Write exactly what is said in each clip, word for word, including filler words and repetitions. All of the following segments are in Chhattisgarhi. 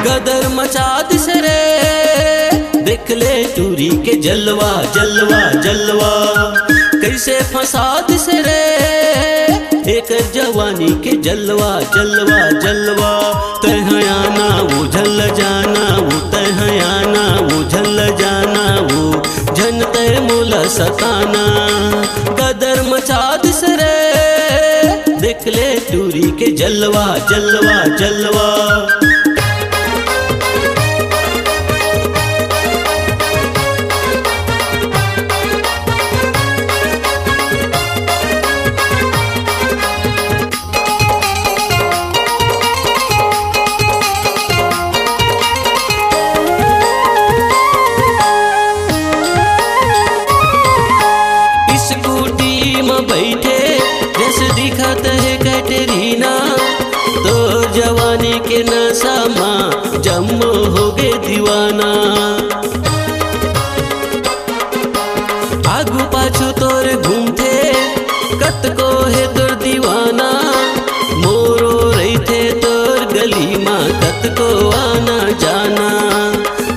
गदर मचा दिस रे, देख ले टूरी के जलवा, जलवा, जलवा। कइसे फंसा दिस रे, एकर जवानी के जलवा, जलवा, जलवा। तैं ह आना वो झल जाना वो, तैं ह आना वो झल जाना वो, झन तैं मोला सताना। गदर मचा दिस रे, देख ले टूरी के जलवा, जलवा, जलवा। स्कूटी म बइठे जस दिखत हे कैटरीना, तोर जवानी के नशा म जम्मो होगे दीवाना। आगू पाछू तोर घूमथे, कतको हे तोर दीवाना। मोरो रहिथे तोर गली म, कतको आना जाना।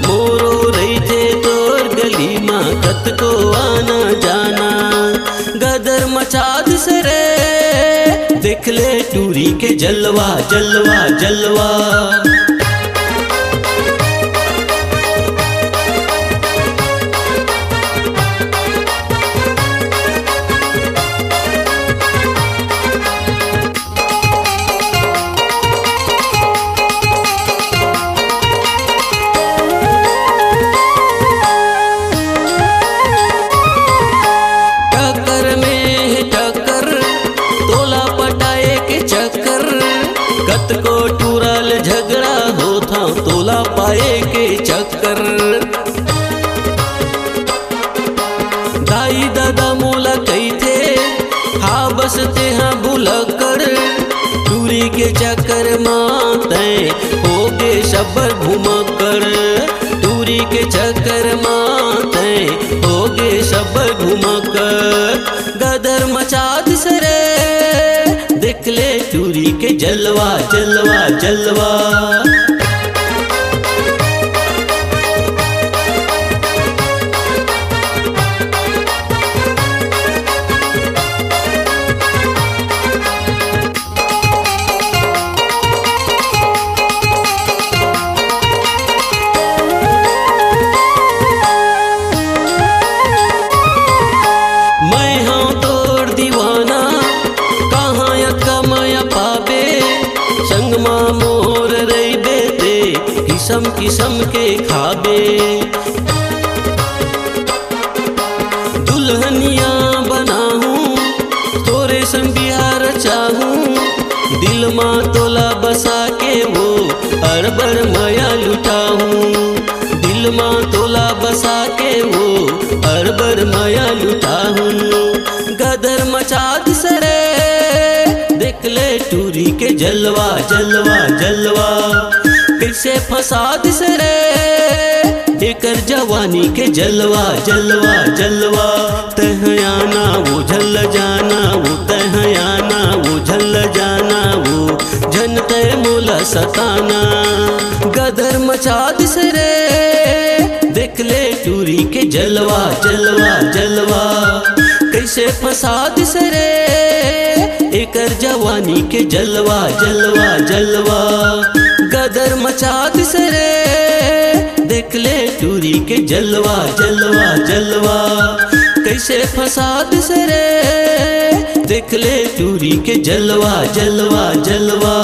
मोरो रहिथे तोर गली म, कतको आना जाना। गदर मचा दिस रे, देख ले टूरी के जलवा, जलवा, जलवा। टक्कर में हे टक्कर, तोला पटाए के चक्कर। कतको टूरा ले झगड़ा होत हंव, तोला पाए के चक्कर। दाई ददा मोला कहिथे, हा बस तेहा भुलक्कड़। टूरी के चक्कर म तैं होगे सब्बर घुमक्कड़। टूरी के चक्कर म तैं होगे सब्बर घुमक्कड़। गदर मचा दिस रे, देख ले टूरी के जलवा, जलवा, जलवा। मैं हंव तोर दीवाना, कहां अतका मया पाबे। संग म मोर रहिबे ते, किसम किसम के खाबे। दुल्हनिया बनाहूं, तोरे संग बिहा रचाहूं। दिल म तोला बसा के वो, अड़बड़ मया लुटाहूं। दिल म तोला बसा के वो, अड़बड़ मया लुटाहूं। गदर मचा दिस रे, देख ले टूरी के जलवा, जलवा, जलवा। कइसे फंसा दिस रे, एकर जवानी के जलवा, जलवा, जलवा। तैं ह आना वो झल जाना वो, तैं ह आना वो झल जाना वो, झन तैं मोला सताना। गदर मचा दिस रे, देख ले टूरी के जलवा, जलवा, जलवा। कइसे फंसा दिस रे, एकर जवानी के जलवा, जलवा, जलवा। गदर मचा दिस रे, देख ले टूरी के जलवा, जलवा, जलवा। कइसे फंसा दिस रे, देख ले टूरी के जलवा, जलवा, जलवा।